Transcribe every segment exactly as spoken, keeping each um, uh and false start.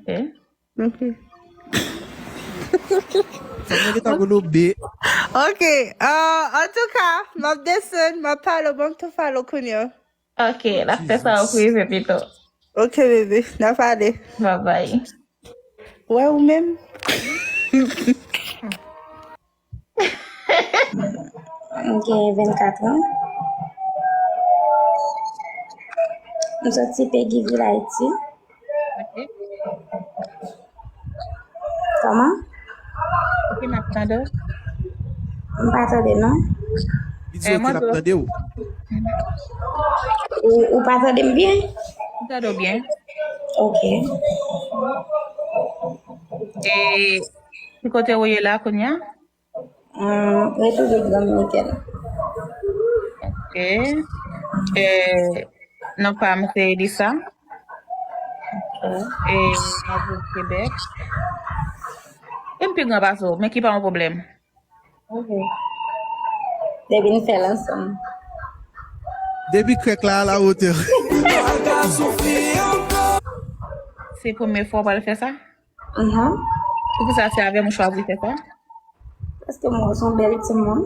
Ok. Sa mwen gentan golobe. Ok, euh, antouka, m ap desann, m ap pale w, ban m tou follow kounye a. Ok, n ap fè sa an prive pito. Ok, bebe, n a pale. Bye bye. Wè ou menm. M gen vennkat an. M soti Péguy Ville, Ayiti. Ok. Kòman? Ok, m ap tande w. M pa tande, non. Li di, eh, ok, l ap tande w. Ou, ou pa tande m byen? M tande w byen. Ok. E ki kote ou ye la kounye a? Hum, Repiblik Dominikèn. Ok. E non pa m se Elisa. Ok. E mwen viv Kebèk. E m pi gran pase w, men ki pa yon pwoblèm. Ok. Depi n fè l ansanm. Depi krèk la a la wotè. Se premye fwa w pral fè sa? Mhm. Poukisa se avè m ou chwazi fè sa? Paske m wè w se yon bèl timoun.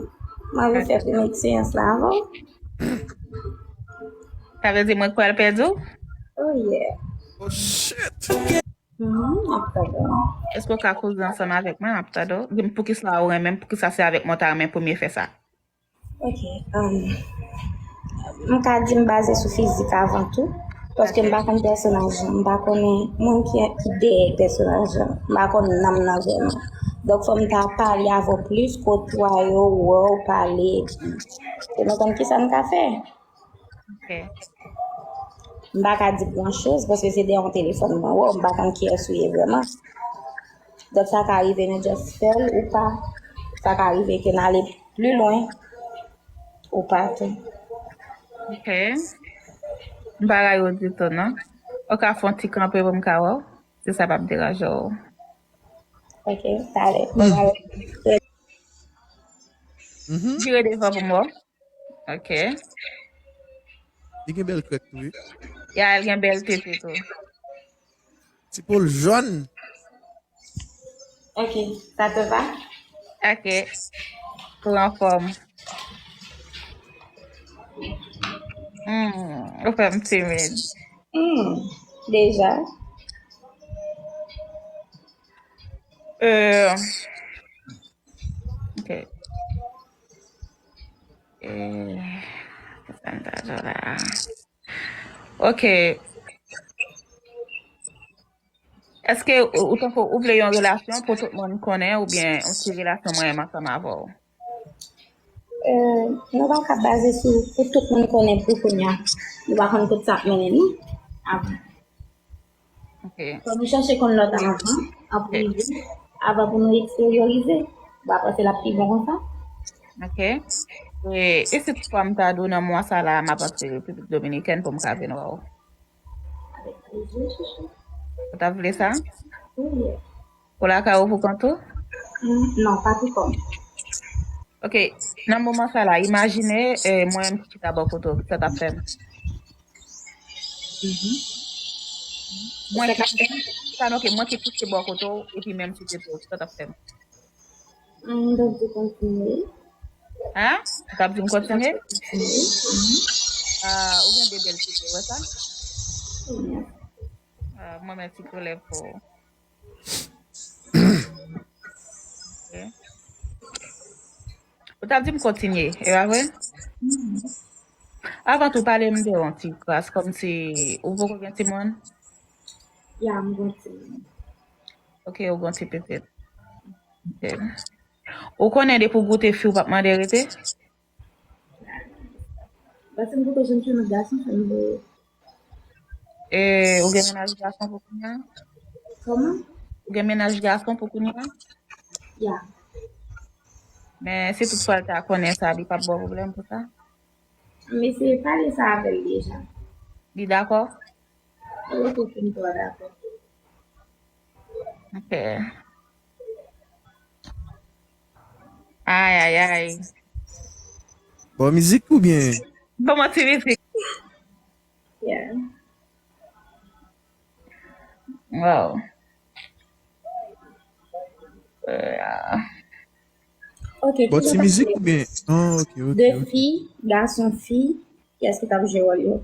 M anvi fè premye eksperyans la avè w. Sa vle di mwen k pral pèdi w? Oh yeah. Oh shit. Mhm, m ap tande w. Èske w ka koze ansanm avèk mwen? M ap tande w. Di m poukisa ou renmen m, poukisa se avèk mwen w ta renmen premye fè sa? Ok, um, m ka di m baze sou fizik avan tou, paske m pa konn pèsonaj lan, m pa konnen moun ki, ki dèyè pèsonaj lan, m pa konn nanm nan vrèman. Donk, fò m ta pale avè w plis, kote w ye, wè w pale, epi pou nou konn kisa n ka fè. Ok. M pa ka di gran choz, paske se dèyè yon telefòn mwen wè w, m pa konn kiyès ou ye vrèman. Donk, sa ka rive nou just fè l ou pa. Sa ka rive ke n ale pli lwen ou pa tou. Ok. M pa rayi w ditou, non. Ou ka fè yon ti kanpe pou m ka wè w, si sa p ap deranje w. Ok, talè. Mhm. Vire devan pou m wè w. Ok. Li gen bèl krèk tou, wi. Ya, li gen bèl tete tou. Ti pòl jòn. Ok, ça te va? Ok. Ou anfòm? Hmm, ou fè m timid. Hmm, deja. Euh, ok. Eh, sa m ta di w la. Ok. Èske ou, ou tankou ou vle yon relasyon pou tout moun konnen oubyen yon ti relasyon mwen menm ansanm avè w? Euh, nou pa ka baze sou pou tout moun konnen pou kounye a. Nou pa konn kote sa ap mennen nou avan. Ok. Fò nou chèche konn lòt avan, an prive, avan pou nou eksperyorize. Ou pa panse l ap pi bon konsa? Ok. E, e si toutfwa m ta di w nan mwa sa la, m ap antre Repiblik Dominikèn pou m ka vin wè w? Avèk plezi, chouchou. Ou t ap vle sa? Wi. Ou lakay ou pou kont ou? Mm, non, pa pou kò m. Ok, nan moman sa la, imajine, eh, mwen menm ki chita bò kote w, sa t ap fè m? Mhm. Mwen ki, sa non, ok, mwen ki kouche bò kote w, epi menm chita bò, sa t ap fè m? Mm, m t ap di kontinye. Hein? Ou t ap di m kontinye? Kontinye. Mhm. Ah, ou gen de bèl figi, ou wè sa? Wi. Ah, mwen met ti koulè pou ou. Ok. Ou t ap di m kontinye, e pa vre? Mhm. Avan tou, pale m de yon ti kras, kòmsi ou poko gen timoun? Ya, m gen timoun. Ok, ou gen ti pitit. Ok. Ou konnen depi w goute fi, ou p ap mande rete? Paske m poko janm fè nan gason, fè m voye. E, ou gen mennaj gason pou kounye a? Kòman? Ou gen mennaj gason pou kounye a? Ya. Men si toutfwa l ta konnen sa, li p ap ba w pwoblèm pou sa? M eseye pale sa avè l deja. Li dakò? Li poko fin twò dakò. Ok. Ay, ay, ay. Bon mizik oubyen? Bon, ti mizik. Yeah. Wow. Euh, ah. Ok, bon, ti mizik oubyen? Ah, ok, ok. De fi, gason, fi, kiyès ki t ap jwe wòl yo?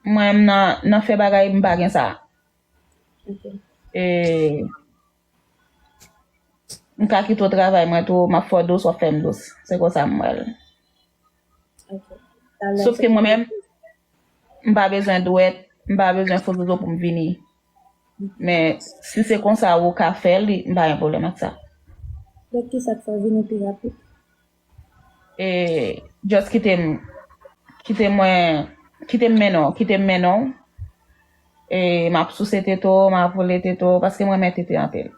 Mwen, nan, nan fè bagay, m pa gen sa. Ok. E, m ka kite w travay mwen tou, m ap fè w dous, w ap fè m dous. Se konsa m wè l. Ok. Sof ke mwen menm, m pa bezwen dwèt, m pa bezwen fo zozo pou m vini. Men, si se konsa ou ka fè l, m pa gen pwoblèm ak sa. Donk, ki sa k fè w vini pi rapid? E, just kite m, kite mwen, kite m mennen w, kite m mennen w. E, m ap souse tete w, m ap woule tete w, paske m renmen tete anpil.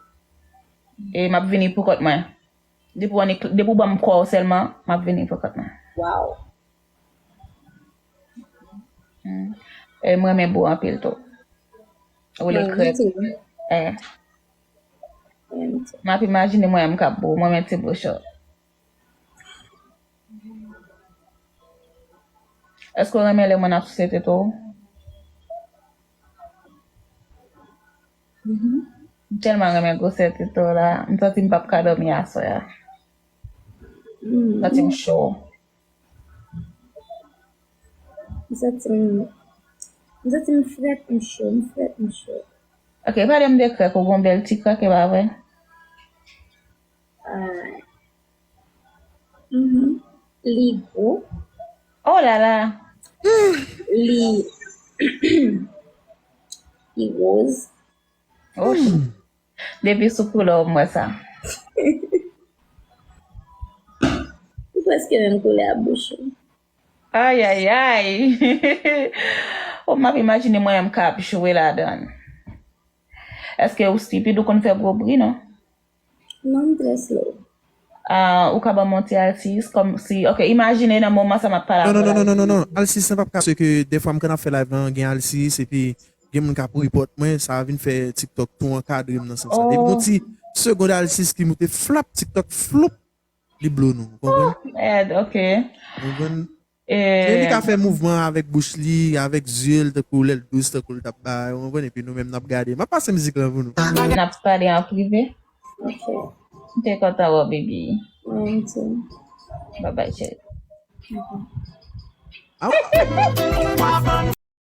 E, m ap vini pou kont mwen. Depi w annik, depi w ban m kò w sèlman, m ap vini pou kont mwen. Wow. Mm. E, m renmen bo anpil tou. Woule krèk. E. M ap imajine mwen menm k ap bo, mwen menm ti bouch yo. Èske w renmen lè mwen ap souse tete w? M tèlman renmen gwosè tete w la, m santi m p ap ka dòmi aswè a. M santi m cho. M santi m, m santi m frèt, m cho, m frèt, m cho. Ok, pale m de krèk ou, gon bèl ti krèk, e pa vre? Ah. Mhm. Li gwo. Oh la la! Li, li woz. Oh. Depi sou koulè w m wè sa. Ou prèske menm koulè a bouch ou. Ayayay! Oh, m ap imajine mwen menm k ap jwe ladan l. Èske ou stipid, ou konn fè gwo bri, non? Non, m trè slow. Ah, ou ka ban m yon ti alsis, kòm si, ok, imajine nan moman sa m ap pale avè w la. Non, non, non, non, non, non. Alsis lan p ap ka, paske dèfwa m konn ap fè live lan, gen alsis, epi gen moun k ap report mwen, sa vin fè TikTok tou ankadre m nan sans sa. Depi gon ti segond alsis ki moute flap, TikTok floup, li blo nou. Ou konprann? Mèd, ok. Ou konprann? Men li ka fè mouvman avèk bouch li, avèk zye l, tankou lè l dous, tankou l t ap bay, ou konprann? Epi nou menm n ap gade. M ap pase mizik lan pou nou. N ap pale an prive. Ok. M te kontan wè w, baby. Mwen tou. Bye bye, cheri. Ok. Ah.